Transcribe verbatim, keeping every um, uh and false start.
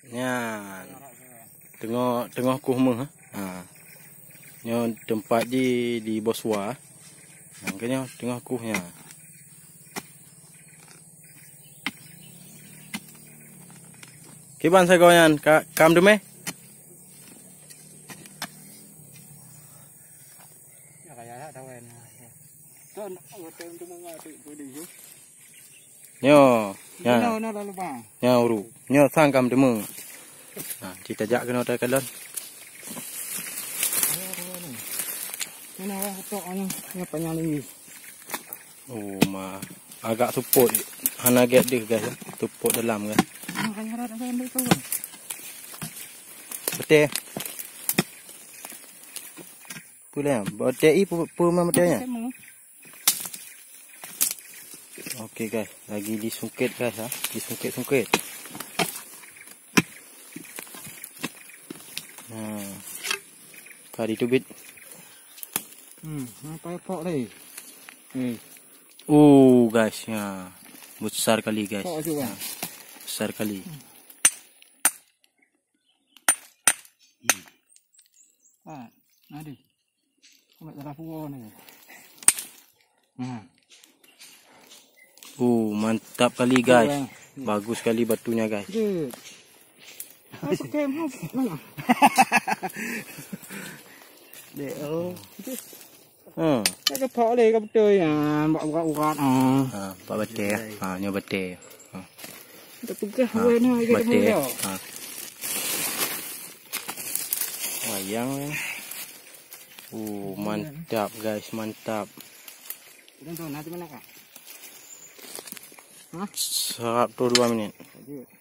Nyan. Teungoh, teungoh kueh meuh, ha. Nyoe teumpat jih di Boswa. Nyan keuh nyoe teungoh kueh nyan. Kiban sagoe nyan, ka, kam teumé? Nyoe, nyan. Nyoe, nyoe lalu bang. Nyoe ureueng. Nyoe sang kam teumé. Nah, cit tajak keunoe takalon. Nyoe, nyoe, nyoe panyang linggih. Oh, ma. Agak seupôt. Hana gét deuh, guys. Seupôt dalam, guys. Nah, kaya rot, kaya rot tu. Beutée. Peue lé? Beutée i, peue, peue ma beutée nyan? Sama. Oke, guys, lagi disungkét, guys, ha. Disungkét-sungkét. Nah. Ka diteubiet. Hmm, apa ya, Pak, leh? Eh. Oh, guys, ya. Besar kali, guys. Pak, cuba. Ya. Besar kali. Ah, ada. Kau nak salah pukul ni. Nah. Oh, mantap kali, guys. Iya. Bagus kali batunya, guys. Good. Apa kem? Mana? Dek, oh. Hmm. Nak kepak leh, ka beutôi. Ah, bak urat-urat, ah. Ha, bak batée. Ha, nyoe batée. Ha. Dah peugah. Ha, awai na, batée. Ha. Wayang, eh. Oh, mantap, guys, mantap. Dah tu, nanti mana kah? Ha? Seratus dua minit. Lanjut.